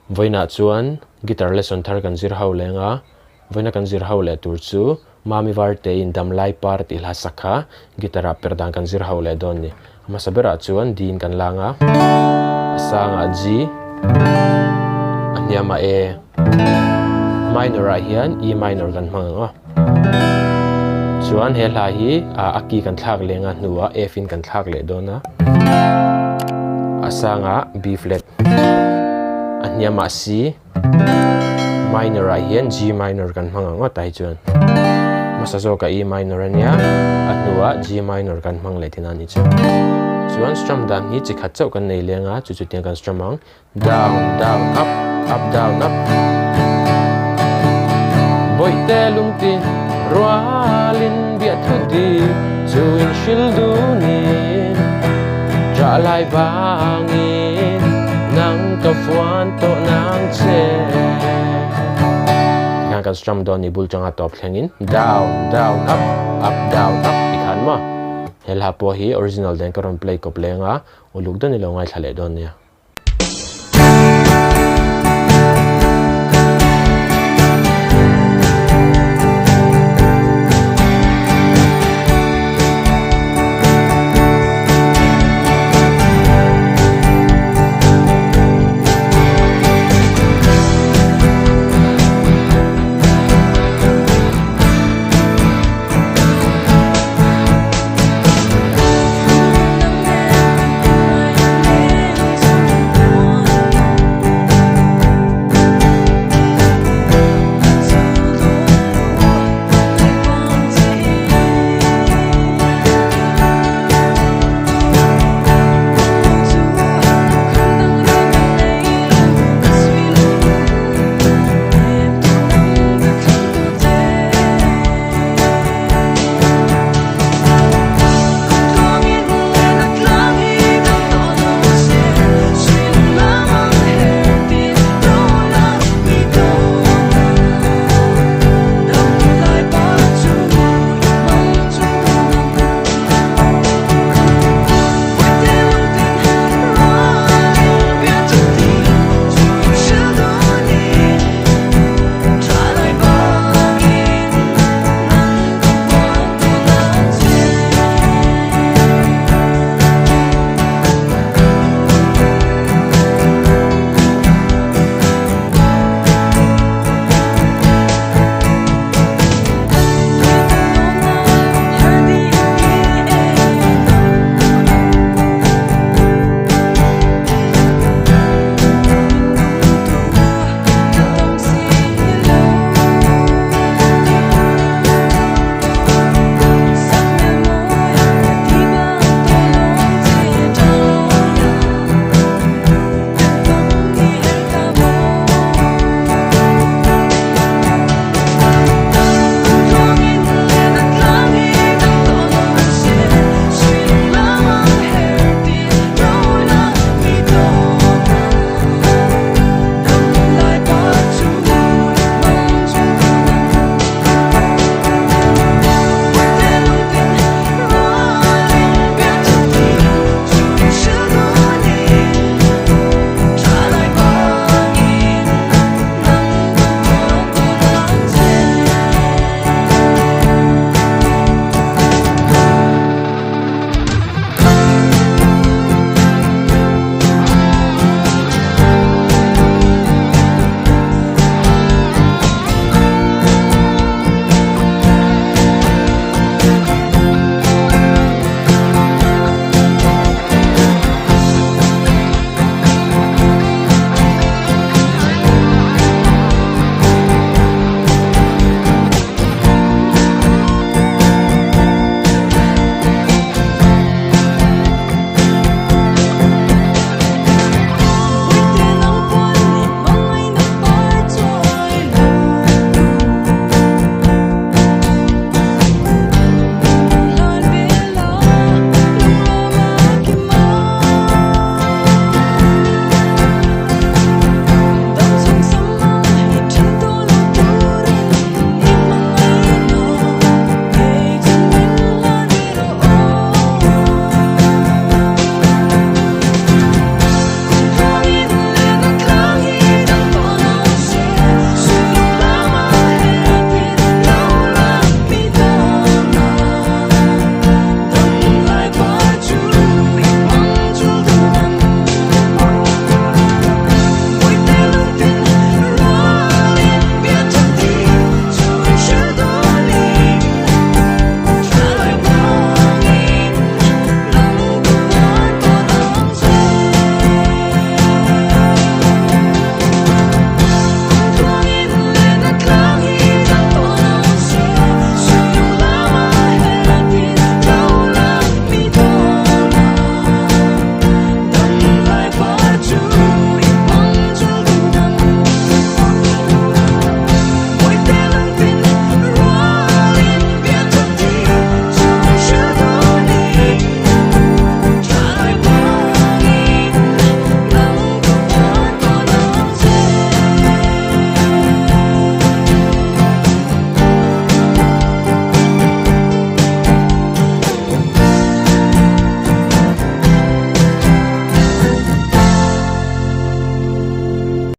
Vawiinah chuan guitar lesson thar kan zir ho leng a, vawiina kan zir ho leh tur chu Mami Vartein Damlai Par tih hla sak kha guitar ah per dan kan zir ho leh dawn a ni. A hmasa berah chuan D in kan lang a, a sangah G, a hniamah A, minor ah hian E minor kan hmang ang aw. Chuan he hla hi a key kan thlak leng a hnuah F in kan thlak leh dawn a, a sangah B flat, a hniamah C, minor ah hian G minor kan hmang ang aw tah hi chuan hmasa zawkah E minor a nia a hnuah G minor kan hmang leh thin a ni chu. Chuan strum dan hi chi khat chauh kan nei leng a chu chu tiang kan strum ang. Down down up up down up Bawihte lungtin rualin biahthu dik chu in hril dunin Ṭah lai bangin nang ka fuan tawh nang che Tikhan kan strum dawn ni bul changa tawp thlengin down down up up down up tikhan maw He hla pawh hi original den ka rawn play kawp leng a uluk dawn i lo ngaithla leh dawn nia.